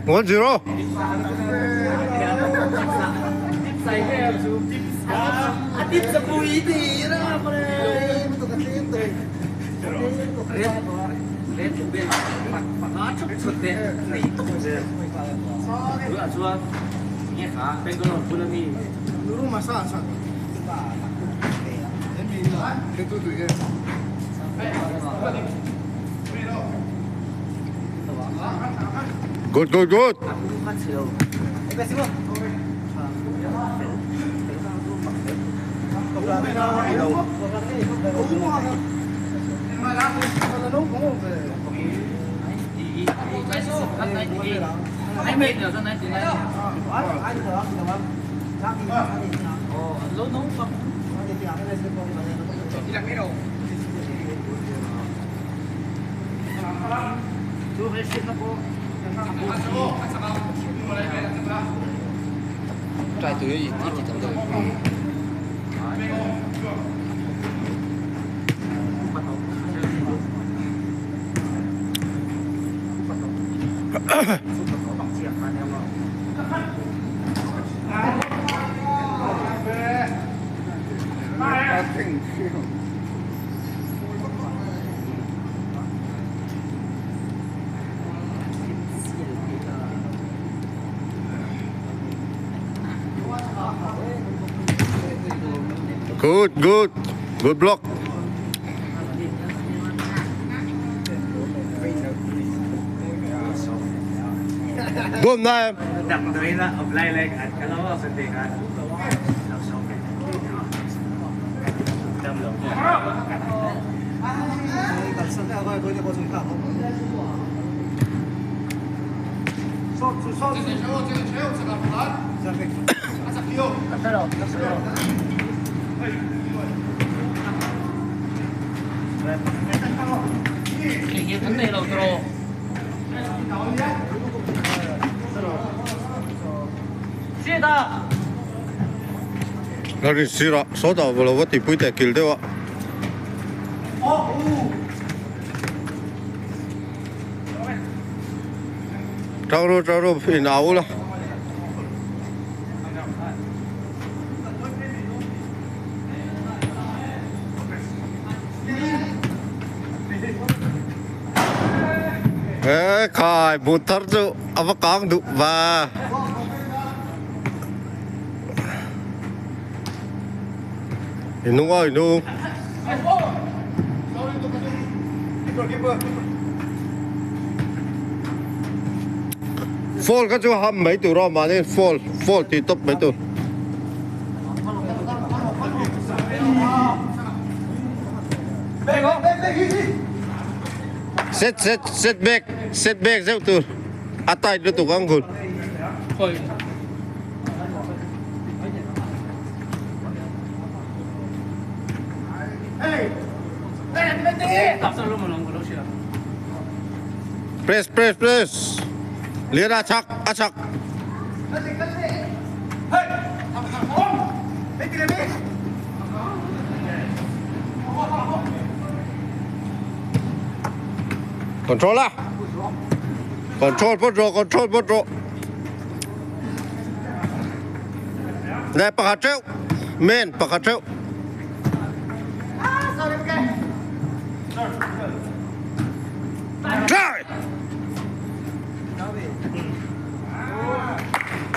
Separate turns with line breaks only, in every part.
1-0. Good, good, good. Good, good. Good block. Boom na. Sira sawtah lo va tihpui teh kil deuh a. Tang ru tang ru in au la. Ê khai bún thar chu a va kang duh va. Inung aw inung. Fall kha chu ham mai tur aw mahni fall fall tih tawp mai tur. Set set set back set back zeuh tur a tight lutuk ang khun. Press press press Lian a chak a chak. Control a. Control phawt rawh control phawt rawh. Nè pakhat theuh men pakhat theuh. Try.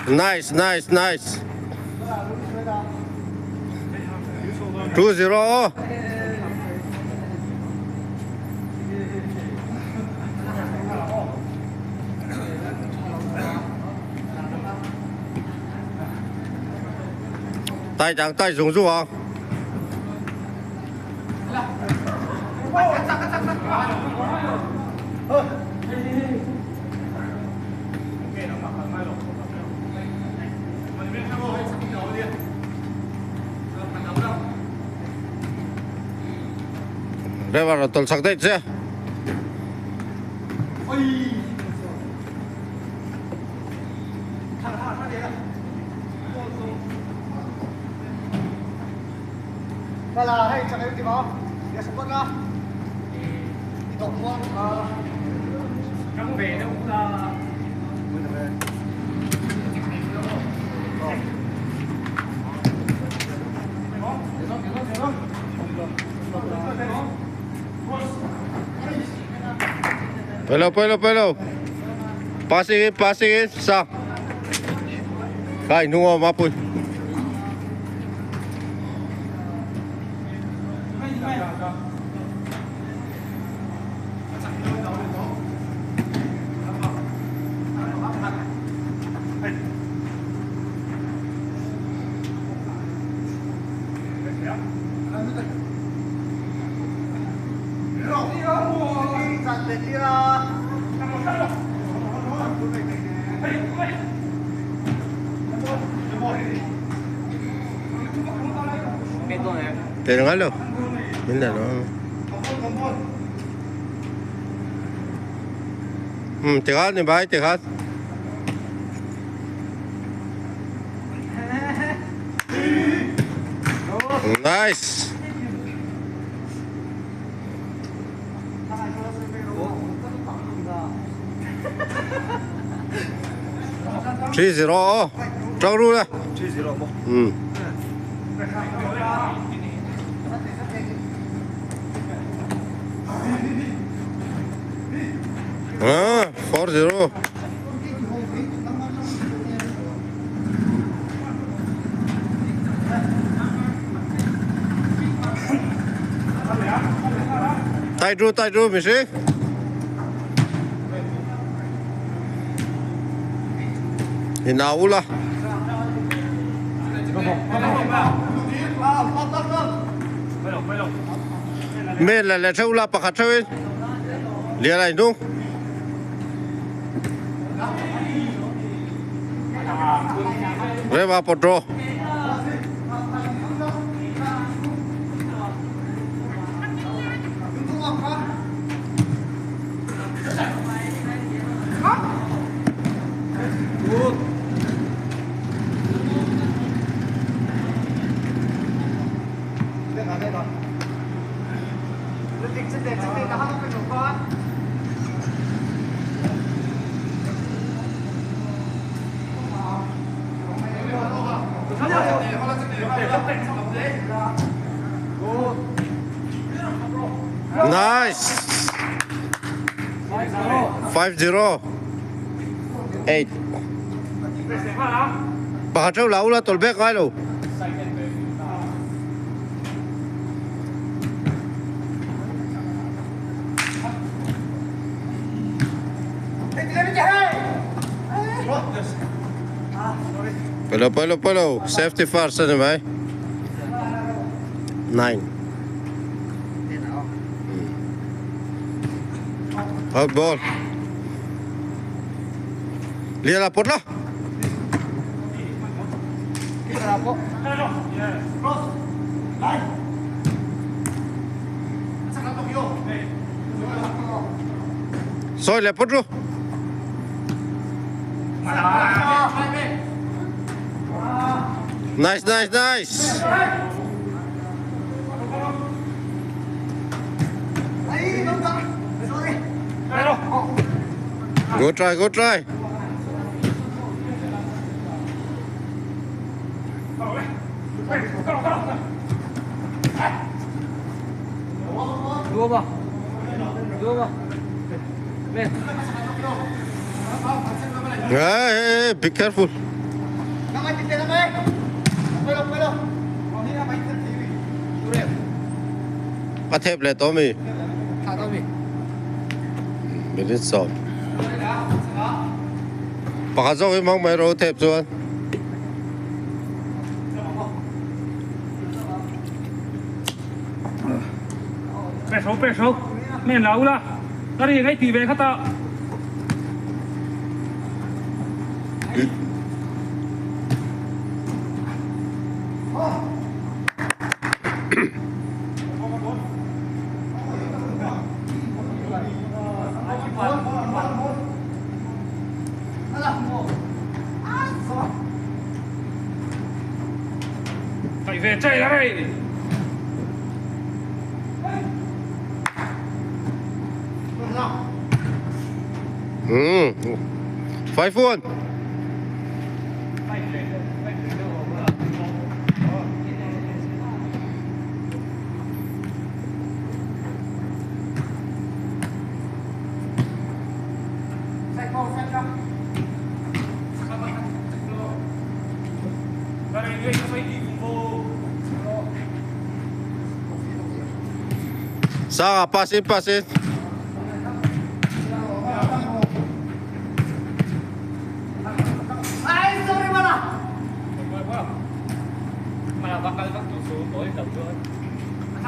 Nice, nice, nice. 2-0 aw. Tai chang tai zung zung ang. Reva rawn tawlh chak daih che. Pelo pelo pelo. Passing in passing in sa. Kai nungo mapui. Pero nga lo. Hindi no. Tikhat ni bhai tikhat. Nice. 3-0 aw. Tang ru la.
3-0 maw?
Um. Ah, 4-0. Tai ru tai ru mi si. In au la. Me la la theu la pakhat theuin. Lia lai nung. Rema potro. Nice. 5-0. 8. Pakhat theuh la ula tawlh bek ngai lo. Palo palo palo safety first ani mai. 9. Out ball. Lia la pot la. Sawi leh phawt ru. Nice nice nice. Good try good try. Hey, hey, be careful. A thep leh tawh mi? Minute sawm. Pakhat zawk hi hmang mai rawh u thep chuan.
Pe hro pe hro men la ula ka ri ngai ti ve kha ta. Phải về chạy ra đây.
Ừ. Phải phun. Sanga pass in pass in.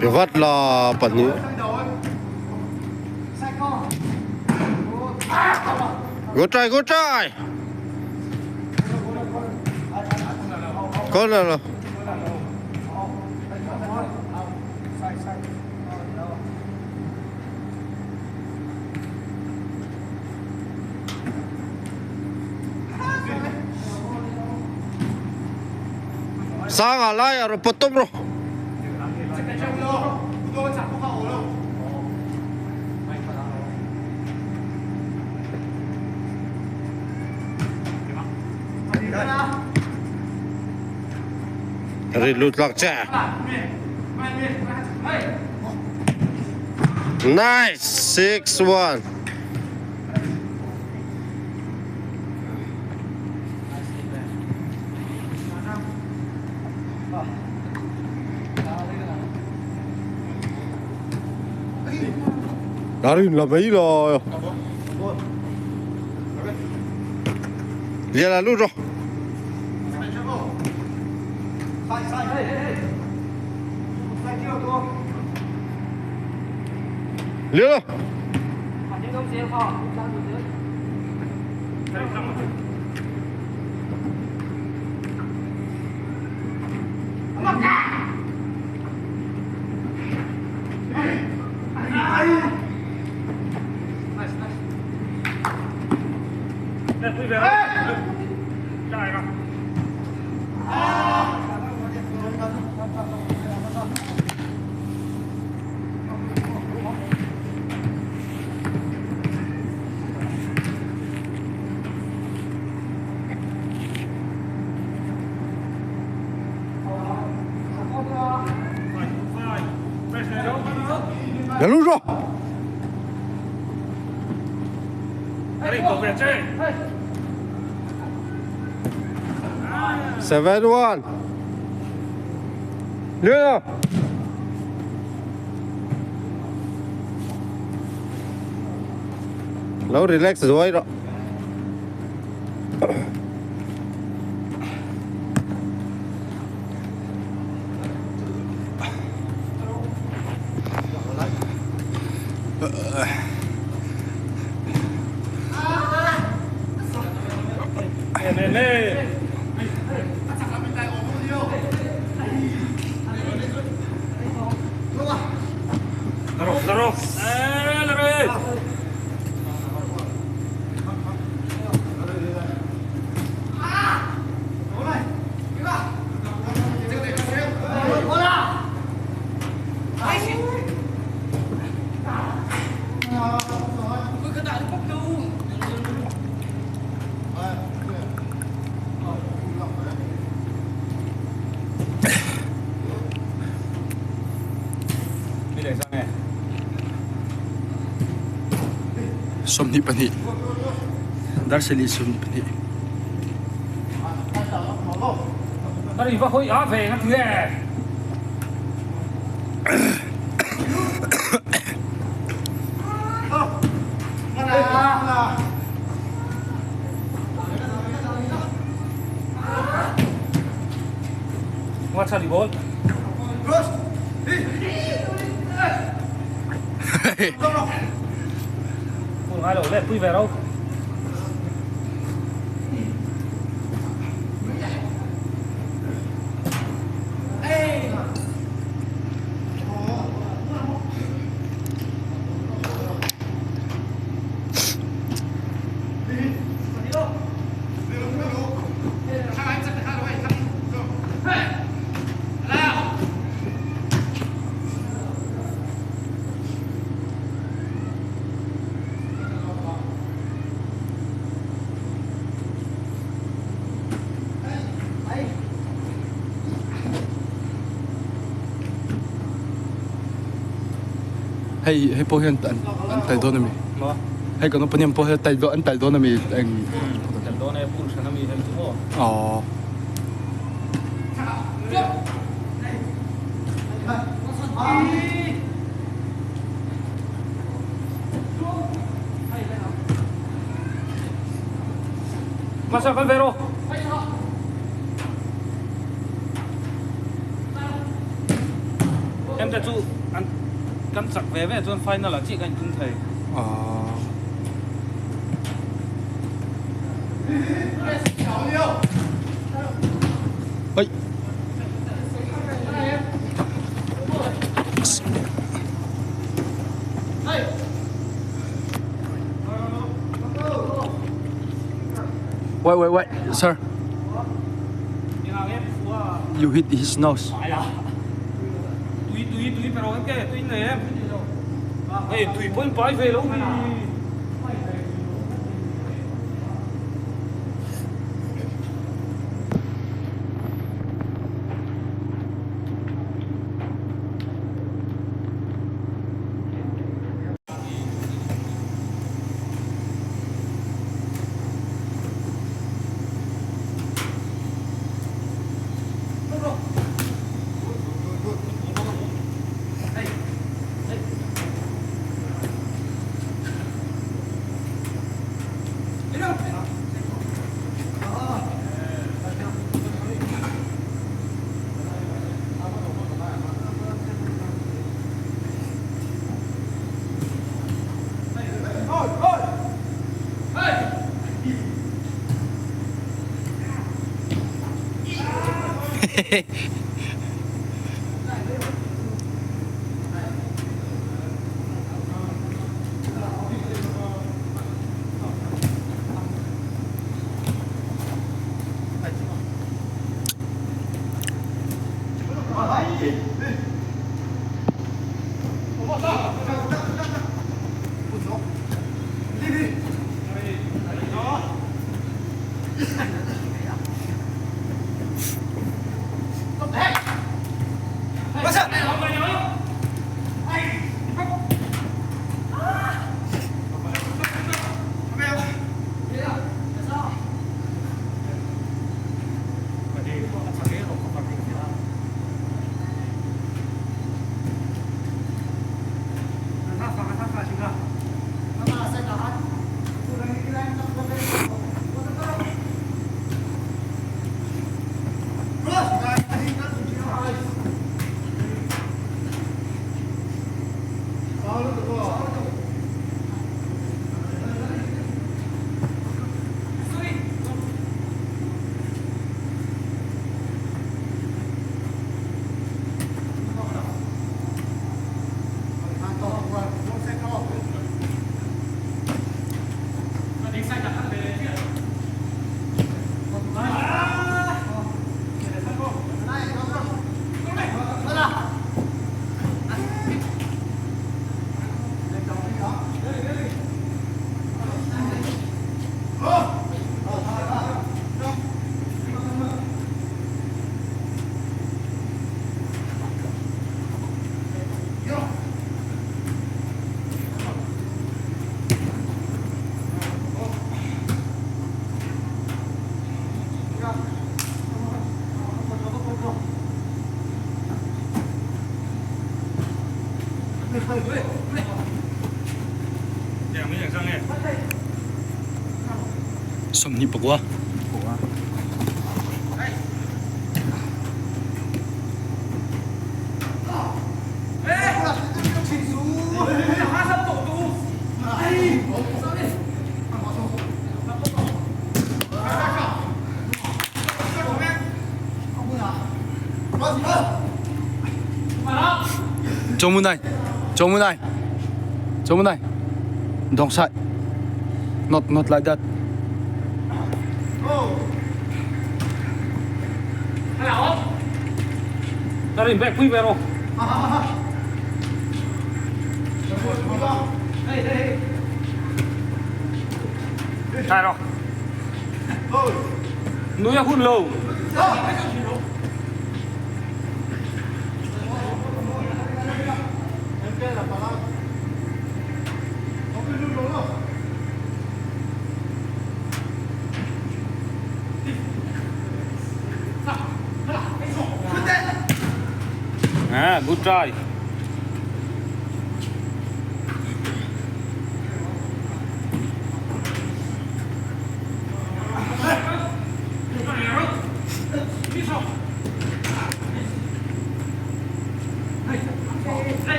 Pe vat la pahnih. Good try, good try. Corner lo. Sanga lai a rawn pawt tawp rawh. Ri lut lak che. Nice 6-1. Darin la mai lo. Lian la lut rawh. Lian la. Là lut rawh. 7-1. Lian la. Lo relax zuai rawh.
22. Dar seli 20.
Ka va hawi a ve nga ti le. Nga cha di bol. Pui ngai lo le pui ve ro.
Hei hei pawh hian an an tai dawn ami?
Maw?
Hei kan opinion pawh hi tai dawn an tai dawn ami eng?
Tel dawn e pool hran ami hei chu maw?
Aww.
Masa kal ve rawh. Em te chu an kan chak ve ve chuan final ah chiah ka inthung thei.
Aww. Oi. Wait, wait, wait, sir. You hit his nose.
Tui tui tui pe rawh ke tui nei em. Hei tui pawh in pai ve lo mi.
25. Chomunai, Chomunai, Chomunai. Dong side. Not not like that.
Nui a hun lo. Ah, good try.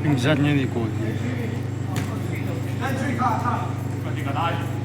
Engzat nge ni kawl hi?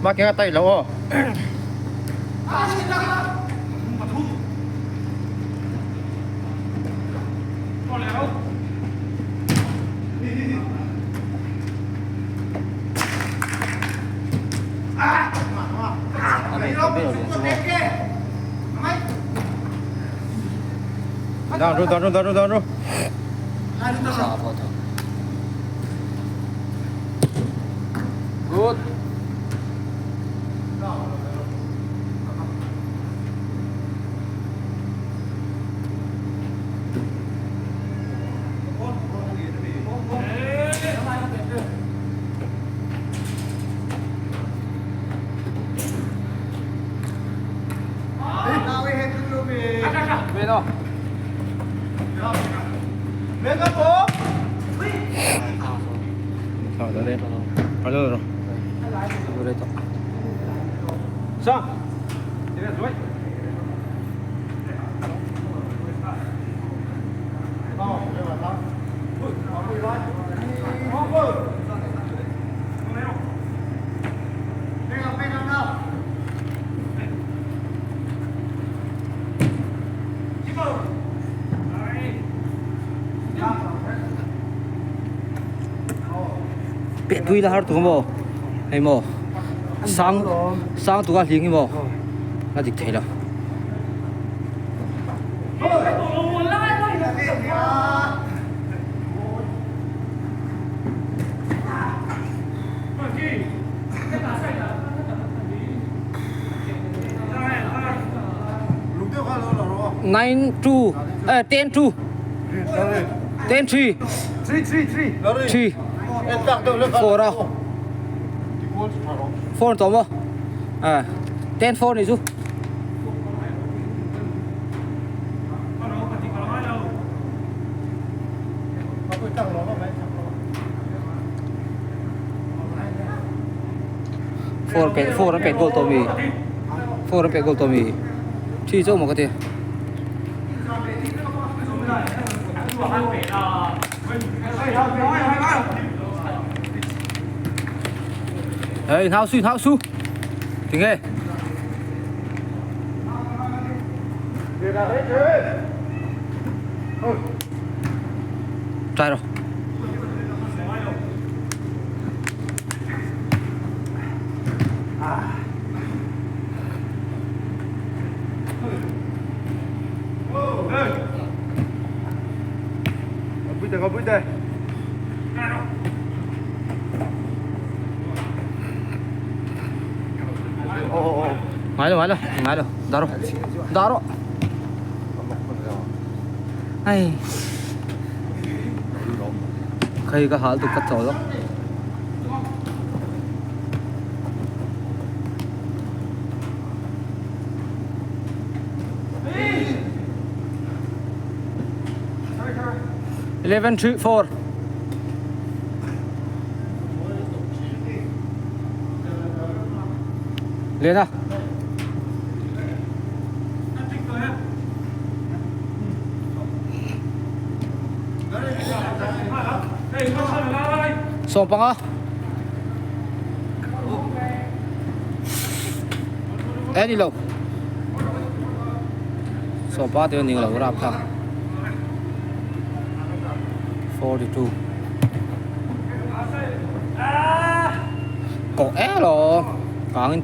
Ma kia tay lo aw. 挡住挡住挡住挡住！
Good.
好的嘞，好的了。
上。
Peh tui la har tu maw hei maw sang sang tura hling hi maw a dik thei lo. Nine two eh 10 2 10 3 3 4 a 4 tawh maw eh 10 4 ni chu. Four pet four an pet goal tawh mi four an pet goal tawh mi thi chauh maw ka ti. Hey nau su nau su tinge. Try rồi. Ngai lo ngai lo ngai lo dah rawh dah rawh ai khay ka hal tu ka chawl lo 11 3 4 Lên nào. Sawm panga. E ni lo. Sawm panga te ni lo rap thlak. 42. Kawh e lo. Kangin.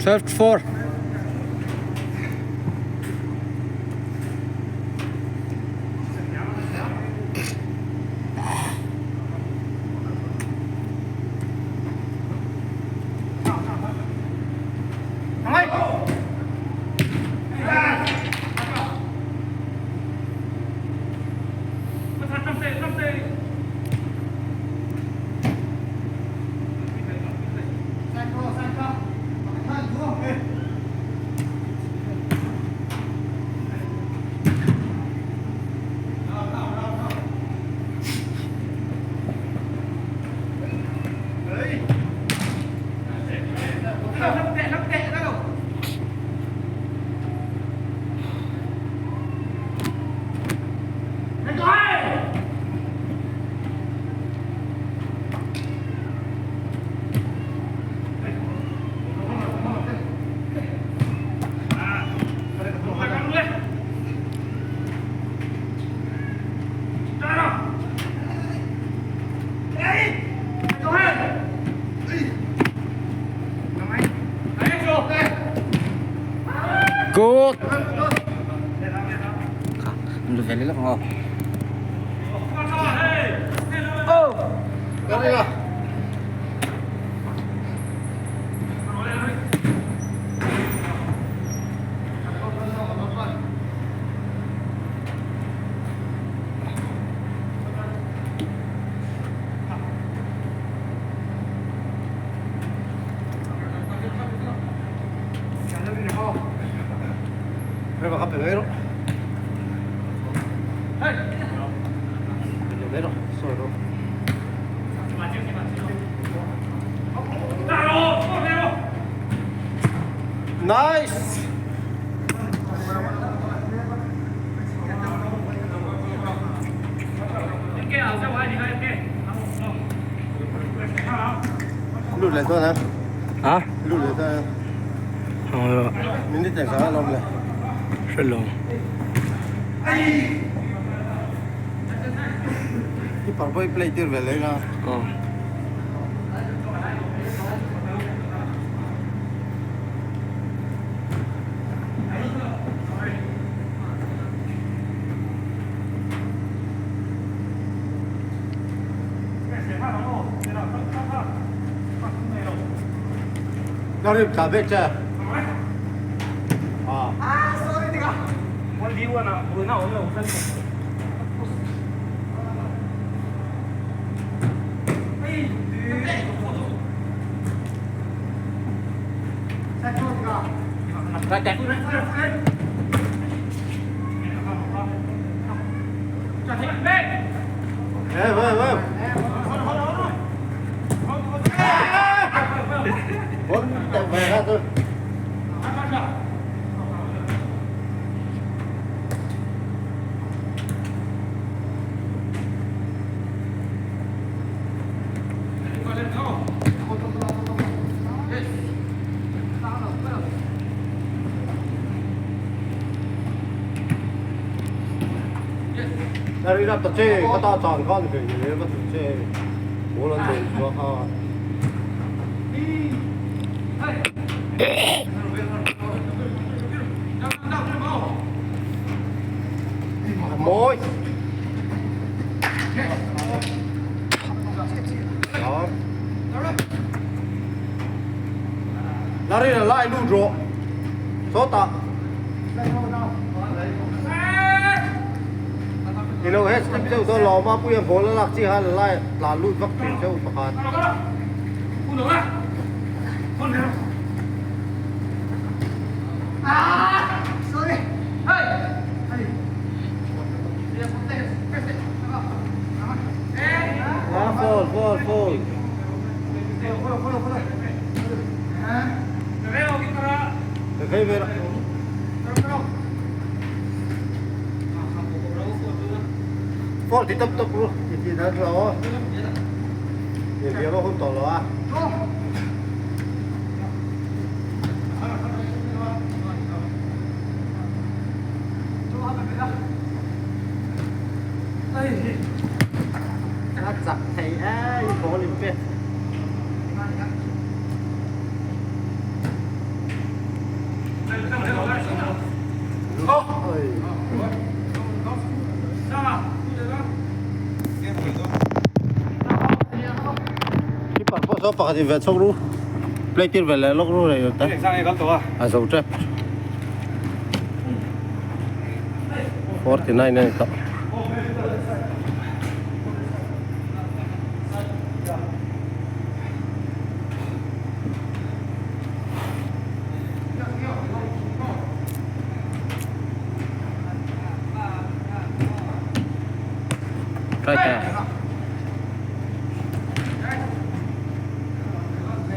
12 4. Good. Kha, an lu ve leh lawk ang aw. Oh!
Nice! Lut leh dawn a.
Ha?
Lut leh dawn a. Minute engzah a lawm le.
Hre lo.
I parpawh i play tir ve leh la.
Aw.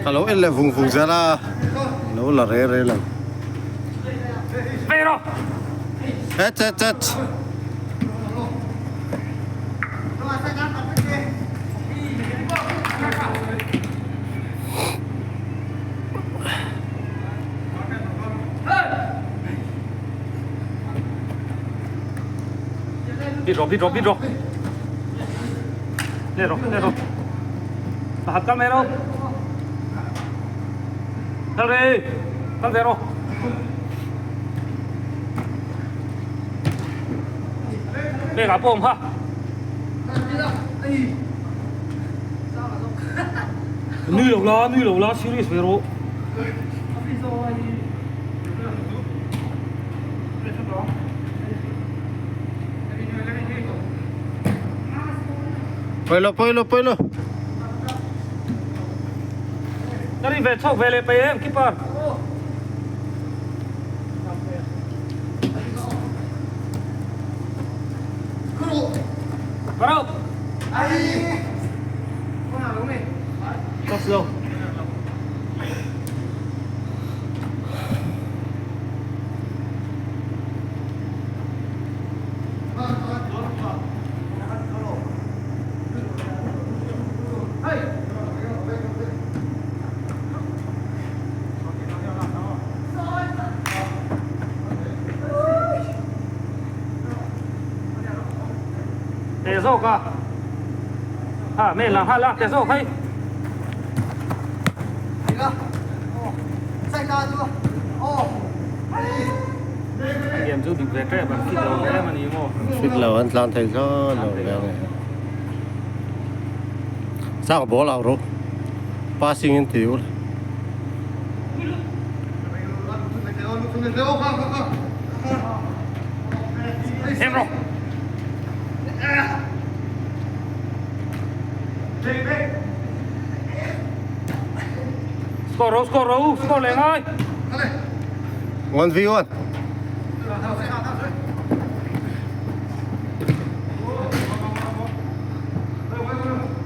Ka lo en leh vung vung zel a, lo la re re lo. Het het het.
Đi rồi, đi rồi, đi rồi. Lên rồi, lên rồi. Hạt cam đâu? Thằng đi, thằng về rồi. Pek ah pawh awm kha. Nui lo la, nui lo la, serious ve rawh.
Pawilo pawilo pawilo.
Ka rin ve chhawk ve leh paih em keeper. Parau. Stop slow. Teh zawk a ha me la ha la teh zawk hei Game chu dik ve tep an fit lo hle a ni maw?
Fit lo an tlan thei thlawt lo hle a ni. Chak ball au rawh. Passing in ti ul.
Em rawh. Score ro, score ro, score leh ngai.
1v1.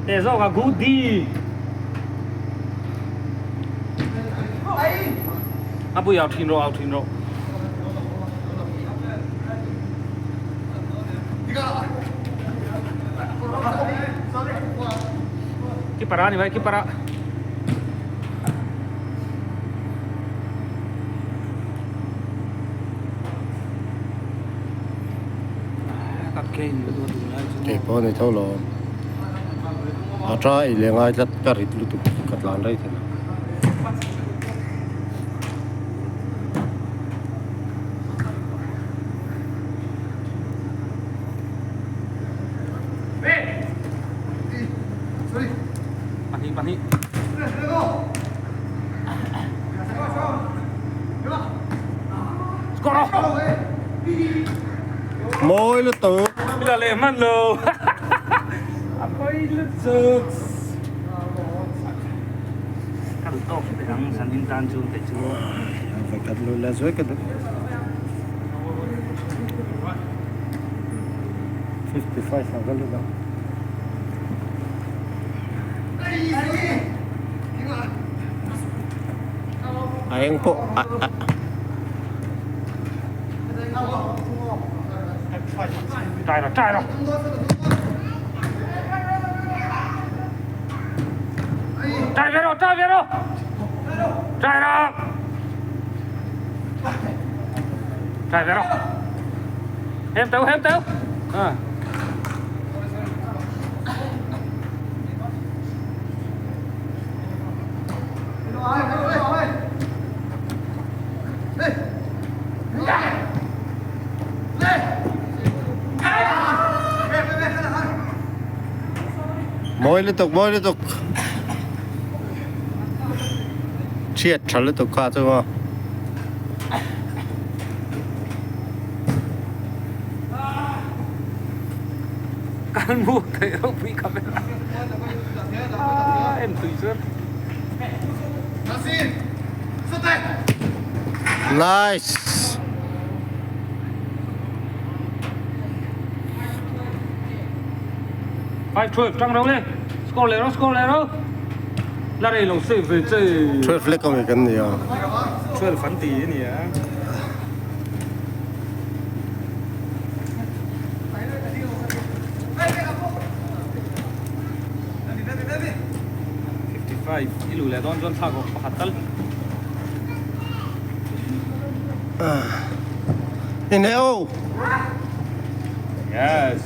Teh zawk a good D. A pui au thin rawh, au thin rawh. Keeper a ni mai, keeper a.
Kei pawh ni tho lo a tha ei leh ngai tlat ka rit lutuk ka tlan rei thei lo. Mawi lutuk.
Mila leh hman lo. A pawi lutuk. Ka duh tawk hret ang san in tan chu kei chu.
Vekhat lu la zuai ka duh. 55 ang ka lut ang. A eng pawh a a.
Trai rawh trai rawh. Trai ve rawh trai ve rawh. Trai rawh. Trai ve rawh. Hem teu hem teu. À.
Mawi lutuk mawi lutuk chhiat tha lutuk kha chu maw.
Kan mu theih ropui camera en tui chuan.
Nice.
5-12 tang ro le. Score leh ro score leh ro. La rei lo save ve che.
12 lek awm kan ni a.
12 an ti a ni a. I lu leh dawn chuan thlak awk pakhat tal.
Inheo.
Yes.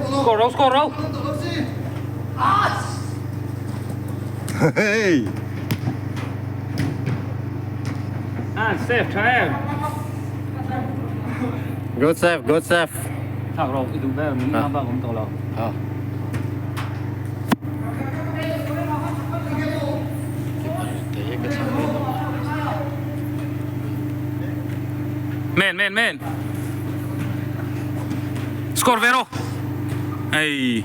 Score ro, score ro.
Hey!
Ah, safe tha em.
Good save, good save.
Thak ro i duh ber min nga bak awm tawh lo.
Ah.
Men, men, men. Score ve ro. Ei.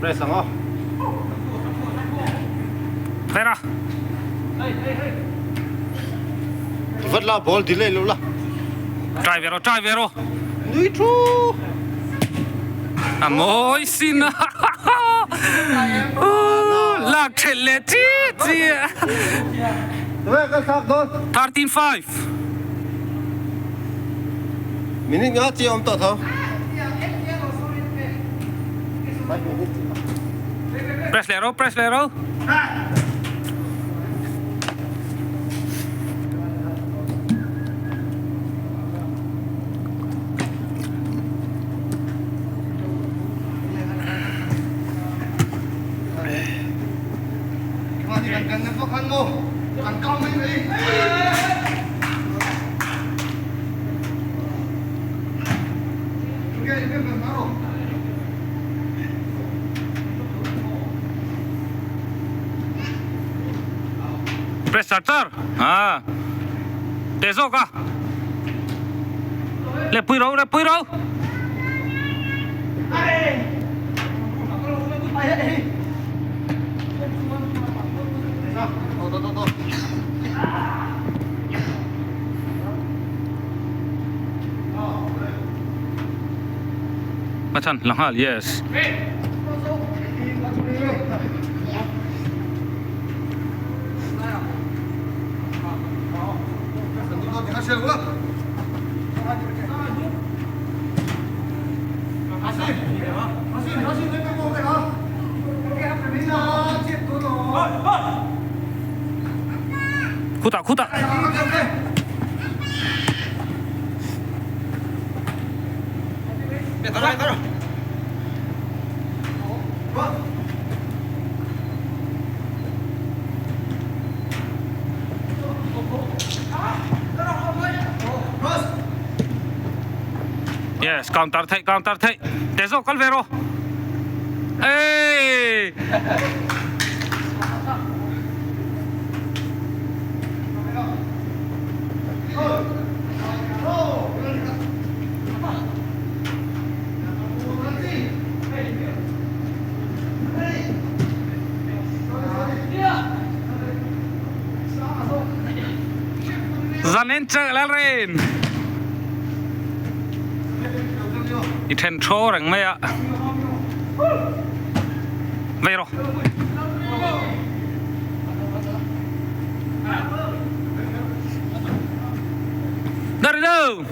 Press ang aw.
Vera.
Vat la ball delay lo la.
Try ve ro, try ve ro.
Nui thu.
A mawi sin a. Lak thelh leh chi chi.
Ve ka thlak dawn.
13-5.
Minute nga chi awm tawh tho.
Press leh ro, press leh ro. Press char char ah teh zawk a le pui ro le pui ro. Machan la nghal yes. Khutah khutah. Yes, counter theih, counter theih. Te zawk kal ve rawh. Hey! Zanin chu Lalrin i then thaw reng mai a vei rawh. There you go.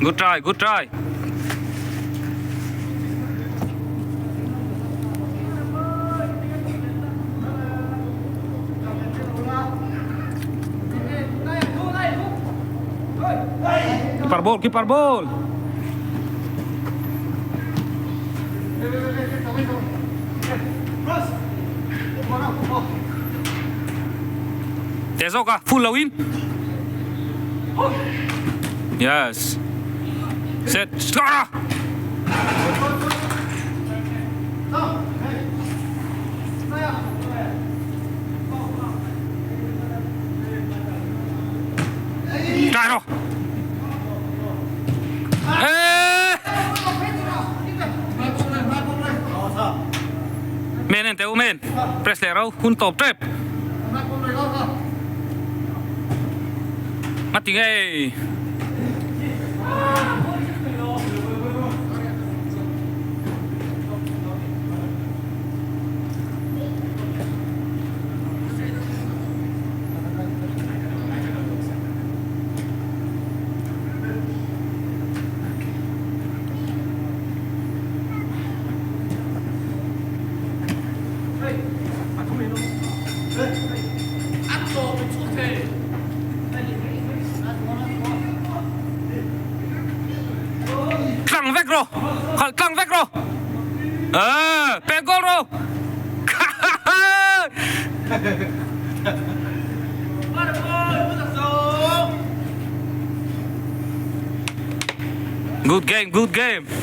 Good try, good try. Keeper ball, keeper ball. Teh zawk a, full lo in. Yes. Set, start. Try rawh. Eee! Men en teh u men. Press leh ro hun tawp tep. Ngati ngei. Tlang vek rawh, khalh tlang vek rawh. Ah, pe goal ro. Good game, good game.